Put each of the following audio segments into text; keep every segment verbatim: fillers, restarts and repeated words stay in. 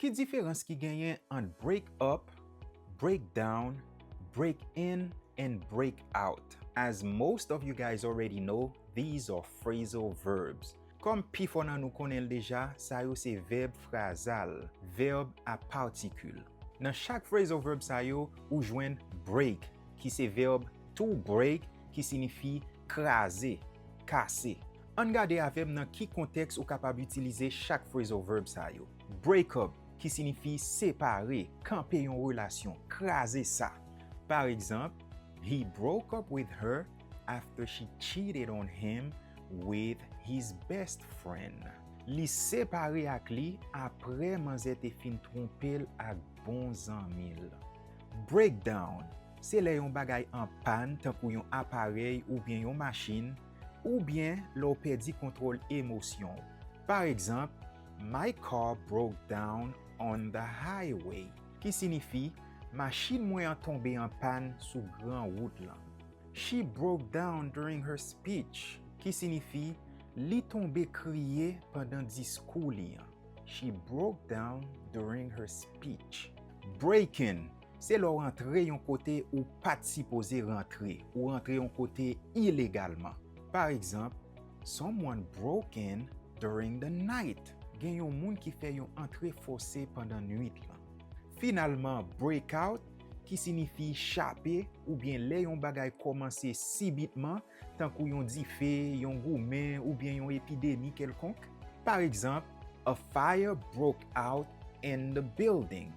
Ki diferans ki genyen ant break up, break down, break in, and break out? As most of you guys already know, these are phrasal verbs. Kòm pifò nan nou konnen l deja, sa yo se vèb frazal, vèb a patikil. Nan chak phrasal verb sa yo, ou jwenn break, ki se vèb to break, ki siyifi kraze, kase. Ann gade avè m nan ki kontèks ou kapab itilize chak phrasal verb sa yo. Break up, ki siyifi separe, kanpe yon relasyon, kraze sa. Pa egzanp, he broke up with her after she cheated on him with his best friend. Li separe ak li apre manzè te fin twonpe l ak bon zanmi l. Breakdown, se lè yon bagay an pàn, tankou yon aparèy oubyen yon machin, oubyen lè w pèdi kontwòl emosyon w. Pa egzanp, my car broke down on the highway, ki siyifi, machin mwen an tonbe an pàn sou gran wout lan. She broke down during her speech, ki siyifi, li tonbe kriye pandan diskou li an. She broke down during her speech. Break in, se lè w antre yon kote ou pa t sipoze rantre, ou rantre yon kote ilegalman. Pa egzanp, someone broke in during the night. Gen yon moun ki fè yon antre fòse pandan nwit lan. Finalman, break out, ki siyifi chape, oubyen lè yon bagay kòmanse sibitman, tankou yon dife, yon goumen, oubyen yon epidemi kèlkonk. Pa egzanp, a fire broke out in the building.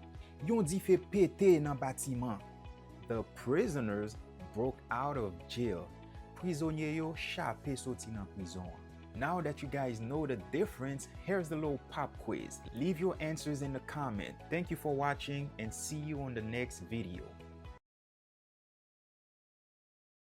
Yon dife pete nan batiman. The prisoners broke out of jail. Prizonye yo chape soti nan prizon an. Now that you guys know the difference, here's the little pop quiz. Leave your answers in the comment. Thank you for watching and see you on the next video.